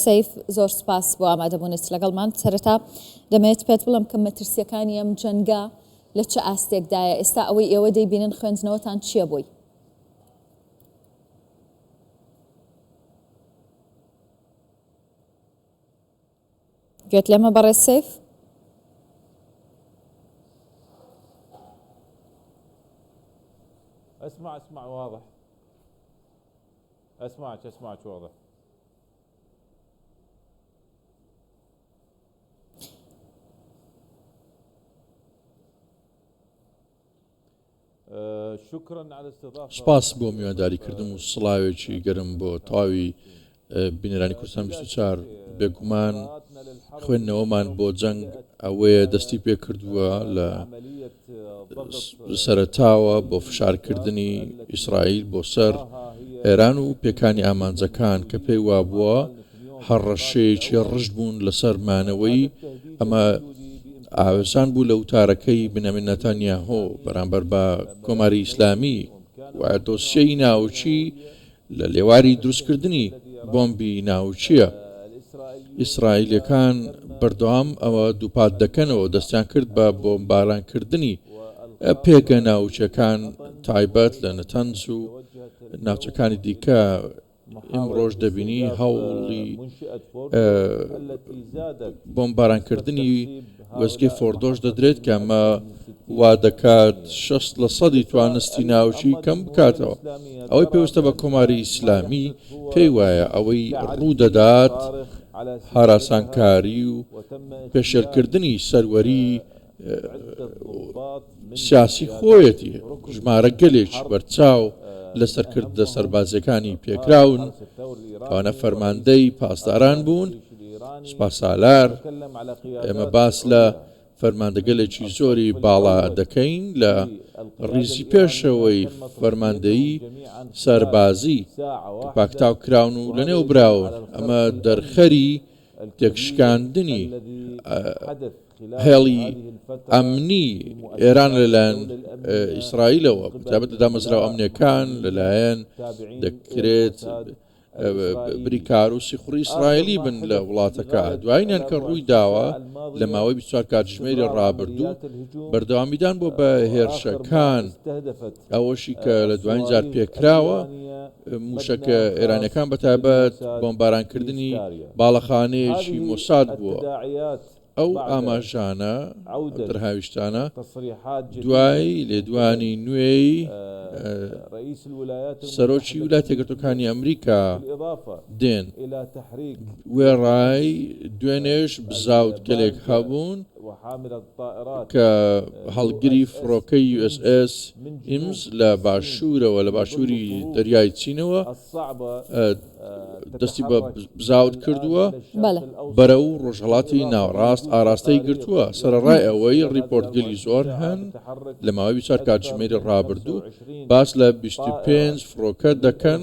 سەیف زۆر سوپاس بۆ ئامادەبوونت لەگەڵمان. سەرەتا دەمەوێت پێت بڵێم کە مەترسییەکانی ئەم جەنگە لە چ ئاستێکدایە؟ ئێستا ئەوەی ئێوە دەیبینن خوێندنەوەتان چییە بۆی؟ گوێت لێمە بەڕێز سەیف؟ اسمع اسمع واضح اسمعك اسمعك واضح سپاس بۆ میوانداری کردم و سڵاوێکی گەرم بۆ تەواوی بینەرانی کوردستان 24. بێگومان خوێندنەوەمان بۆ جەنگ ئەوەیە دەستی پێ کردووە لە سەرەتاوە بۆ فشارکردنی ئیسرائیل بۆ سەر ئێران و پێکانی ئامانجەکان کە پێی وابووە هەڕەشەیەکی ڕژد بوون لەسەر مانەوەی، ئەمە ئاوێزان بوو لە وتارەکەی بنیامین ناتانیاهۆ بەرامبەر بە کۆماری ئیسلامی و دۆسیەی ناوکی لە لێواری دروستکردنی بۆمبی ناوکییە. ئیسرائیلییەکان بەردەوام ئەوە دووپات دەکەنەوە دەستیان کرد بە بۆمبارانکردنی پێگە ناوکییەکان تایبەت لە نەتەنز و ناوچەکانی دیکە. ئیمڕۆش دەبینی هەوڵی بۆمبارانکردنی وێستگەی فۆردۆش دەدرێت کە ئەمە وا دەکات 60 لە سەدی توانستی ناوکی کەم بکاتەوە. ئەوەی پێویستە بە کۆماری ئیسلامی پێی وایە ئەوەی ڕوو دەدات هەراسانکاری و پێشێلکردنی سەروەری سیاسی خۆیەتی، ژمارە گەلێکی بەرچاو لە سەرکردە سەربازییەکانی پێکراون، ئەوانە فەرماندەی پاسداران بوون، سوپاسالار، ئێمە باس لە فەرماندەگەلێکی زۆری باڵا دەکەین لە ڕیزی پێشەوەی فەرماندەیی سەربازی کە پاکتاو کراون و لەنێو براون، ئەمە دەرخەری تێکشکاندنی هێڵی ئەمنی ئێران لەلایەن ئیسرائیلەوە بەتایبەت لە دامەزراوە ئەمنیەکان لەلایەن دەکرێت بریکار و سیخوڕی ئیسرائیلی بن لە وڵاتەکە دوایینیان کە ڕووی داوە لە ماوەی 24 کاتژمێری ڕابردوو بەردەوامیدان بۆ بە هێرشەکان ئەوەشی کە لە دوایین جار پێکراوە مووشەکە ئێرانیەکان بەتایبەت بۆمبارانکردنی باڵەخانەیەکی مۆساد بووە. ئەو ئاماژانە، ئەو دەرهاویشتانە دوای لێدوانی نوێی سەرۆکی ویلایەتە یەکگرتووەکانی ئەمریکا دێن، وێڕای دوێنێش بزاوتگەلێک هەبوون کە هەڵگری فڕۆکەی یو ئێس ئێس ئیمز لە باشوورەوە لە باشووری دەریای چینەوە دەستی بە بزاوت کردووە بەرەو ڕۆژهەڵاتی ناوەڕاست ئاراستەی گرتووە، سەرەڕای ئەوەی ڕیپۆرتگەلی زۆر هەن لە ماوەی 24 کاتژمێری ڕابردوو باس لە 25 فڕۆکە دەکەن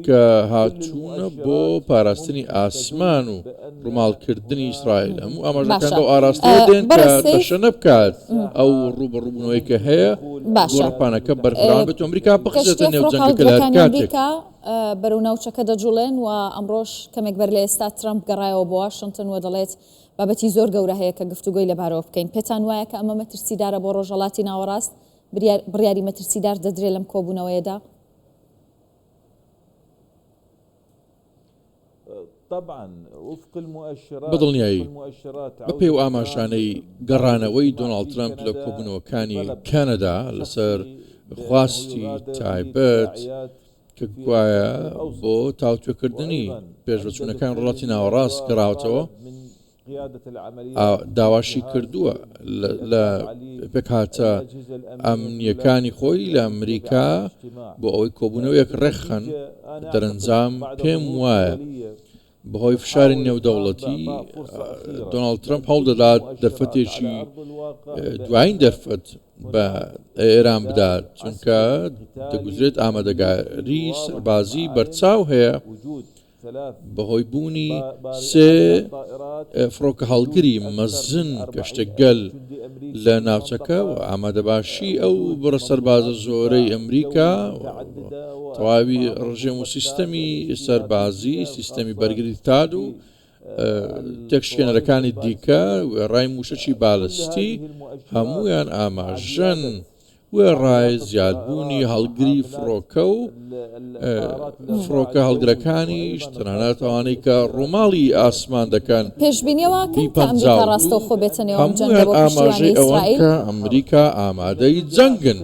کە هاتوونە بۆ پاراستنی ئاسمان و ڕووماڵکردنی ئیسرائیل. هەموو ئاماژەکان بەو ئاراستەیە دێن کە تەشەنە بکات ئەو ڕووبەڕووبوونەوەی کە هەیە، گۆڕەپانەکە بەرفراوان بێت و ئەمریکا بخرێتە نێو جەنگەکە لە هەر کاتێک. بەرەو ناوچەکە دەجوڵێن و ئەمڕۆش کەمێک بەر لە ئێستا ترەمپ گەڕایەوە بۆ واشنتن و دەڵێت بابەتی زۆر گەورە هەیە کە گفتوگۆی لەبارەوە بکەین. پێتان وایە کە ئەمە مەترسیدارە بۆ ڕۆژهەڵاتی ناوەڕاست؟ بڕیاری مەترسیدار دەدرێ لەم کۆبوونەوەیەدا؟ بەدڵنیایی، بەپێی ئەو ئاماژانەی گەڕانەوەی دۆناڵد ترەمپ لە کۆبوونەوەکانی کەنەدا لەسەر خواستی تایبەت کە گوایە بۆ تاوتوێکردنی پێشڤەچوونەکانی ڕۆژهەڵاتی ناوەڕاست گەڕاوەتەوە، داواشی کردووە لە پێکهاتە ئەمنییەکانی خۆی لە ئەمریکا بۆ ئەوەی کۆبوونەوەیەک ڕێکخەن، دەرەنجام پێم وایە بەهۆی فشاری نێودەوڵەتی دۆناڵد ترەمپ هەوڵدەدات دەرفەتێکی دوایین دەرفەت بە ئێران بدات، چونکە دەگوترێت ئامادەگاری سەربازی بەرچاو هەیە. بەهۆی بوونی سێ فڕۆکەهەڵگری مەزن کەشتیگەل لە ناوچەکە و ئامادەباشی ئەو بڕە سەربازە زۆرەی ئەمریکا و تەواوی ڕژێم و سیستەمی سەربازی، سیستەمی بەرگری تاد و تێکشکێنەرەکانی دیکە وێڕای مووشەکی بالستی هەموویان ئاماژەن وێڕای زیادبوونی هەڵگری فڕۆکە و فڕۆکە هەڵگرەکانیش تەنانەت ئەوانەی کە ڕووماڵی ئاسمان دەکەن پێشبینی وا بی کەن کە ئەمریکا 52 ڕاستەوخۆ بێتە نێو ئەم جەنگە هەموویان بۆ پشتیوانی ئاماژەی ئەوەن ئیسرائیل؟ کە ئەمریکا ئامادەی جەنگن.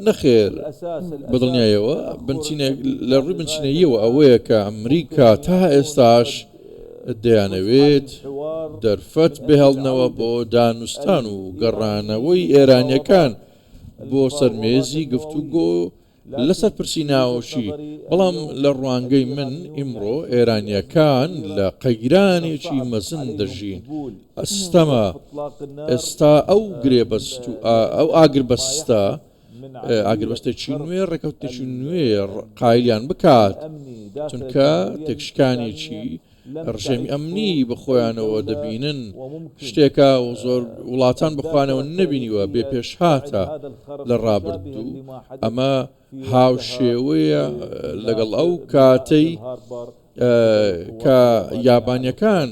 نەخێر، بەدڵنیایەوە بنچینە لە ڕووی بنچینەییەوە ئەوەیە کە ئەمریکا تا ئێستاش دەیانەوێت دەرفەت بهێڵنەوە بۆ دانوستان و گەڕانەوەی ئێرانییەکان بۆ سەر مێزی گفتوگۆ لەسەر پرسی ناوەکی، بەڵام لە ڕوانگەی من ئیمڕۆ ئێرانییەکان لە قەیرانێکی مەزن دەژین، ئەستەمە ئێستا ئەو گرێبەست و ئەو ئاگربەستە، ئاگربەستێکی نوێ، ڕێککەوتنێکی نوێ قایلیان بکات، چونکە تێکشکانێکی ڕژێمی ئەمنی بە خۆیانەوە دەبینن، شتێکە زۆر وڵاتان بە خۆیانەوە نەبینیوە، بێ پێشهاتە لە ڕابردوو، ئەمە هاوشێوەیە لەگەڵ ئەو کاتەی کە یابانیەکان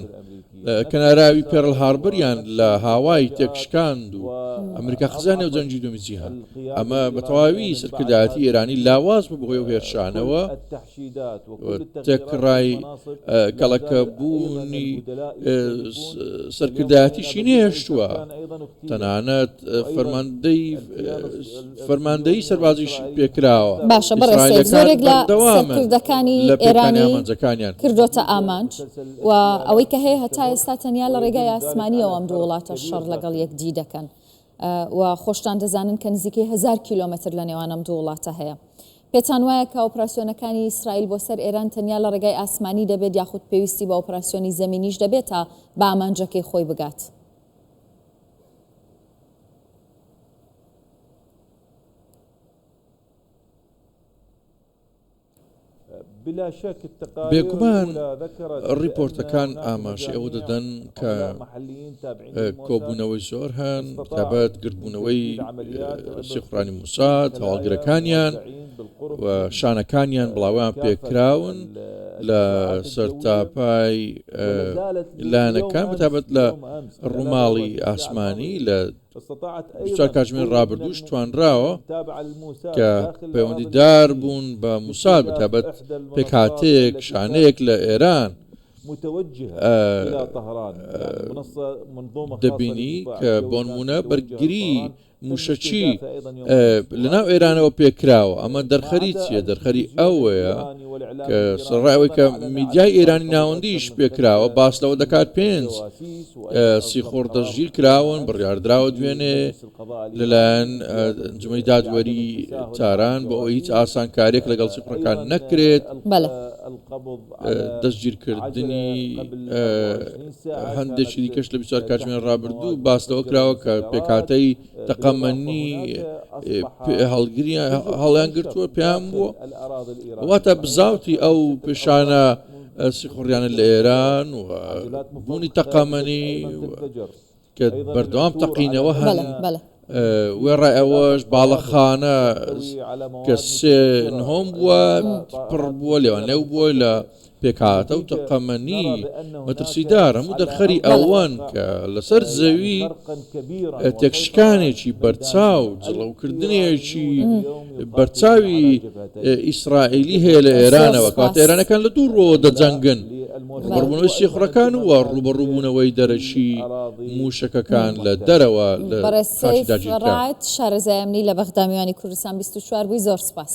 کەناراوی پێرل هاربەریان لە هاوای تێکشکاند و ئەمریکا خزا نێو جەنگی دووەمی جیهان. ئەمە بە تەواوی سەرکردایەتی ئێرانی لاواز بوو بەهۆی ئەو هێرشانەوە تێکڕای کەڵەکەبوونی سەرکردایەتیشی نەهێشتووە، تەنانەت فەرماندەی فەرماندەیی سەربازیش پێکراوە. باشە بەڕێز سەیف، ئیسرائیلەکان زۆرێک لە بەردەوامن سەرکردەکانی لە پێکانی ئێرانی ئامانجەکانیان. کردۆتە ئامانج و ئەوەی کە هەیە هەتا ئێستا تەنیا لە ڕێگای ئاسمانییەوە ئەم دوو وڵاتە شەڕ لەگەڵ یەکدی دەکەن و خۆشتان دەزانن کە نزیکەی هەزار کیلۆمەتر لە نێوان ئەم دوو وڵاتە هەیە. پێتان وایە کە ئۆپراسیۆنەکانی ئیسرائیل بۆ سەر ئێران تەنیا لە ڕێگای ئاسمانی دەبێت یاخود پێویستی بە ئۆپراسیۆنی زەمینیش دەبێت تا بە ئامانجەکەی خۆی بگات؟ بێگومان ڕیپۆرتەکان ئاماژەی ئەوە دەدەن کە کۆبوونەوەی زۆر هەن، تایبەت گردبوونەوەی سیخوڕانی موساد، هەواڵگرەکانیان و شانەکانیان بڵاوەیان پێکراون لە سەرتاپای لایەنەکان بەتایبەت لە ڕووماڵی ئاسمانی لە 24 کاتژمێر ڕابردووش توانراوە کە پەیوەندیدار بوون بە موساد بەتایبەت پێکهاتەیەک شانەیەک لە ئێران دەبینی کە بۆنمونە بەرگری مووشەکی لەناو ئێرانەوە پێکراوە، ئەمە دەرخەری چییە؟ دەرخەری ئەوەیە کە سەرەڕای ئەوەی کە میدیای ئێرانی ناوەندیش پێکراوە باس لەوە دەکات پێنج سیخوڕ دەستگیر کراون، بڕیاردراوە دوێنێ لەلایەن ئەنجومەنی دادوەری تاران بۆ ئەوەی هیچ ئاسانکارییەک لەگەڵ سیخوڕەکان نەکرێت. دەستگیرکردنی هەندێکی دیکەش لە 24 کاتژمێر ڕابردوو باس لەوە کراوە کە پێکهاتەی تەقەمەنی هەڵگری هەڵیان گرتووە پێیان بووە واتە بزاوتی ئەو پیشانە سیخوڕیانە لە ئێران و بوونی تەقەمەنی کە بەردەوام تەقینەوە هەن، وێڕای ئەوەش باڵەخانە کە سێ نهۆم بووە پڕ بووە لێوانلێو بووە لە پێکهاتە و تەقەمەنی مەترسیدار هەموو دەرخەری ئەوەن کە لەسەر زەوی تێکشکانێکی بەرچاو جڵەوکردنێکی بەرچاوی ئیسرائیلی هەیە لە ئێرانەوە کەواتە ئێرانەکان لە دوو ڕووەوە دەجەنگن ڕووبەڕووبوونەوەی سیخوڕەکان و ڕووبەڕووبوونەوەی دەرەکی مووشەکەکان لە دەرەوە لە بەڕێز خاکی سەیف داگیرکراو. ڕائد، شارەزای ئەمنی لە بەغدا میوانی کوردستان 24 بووی، زۆر سوپاس.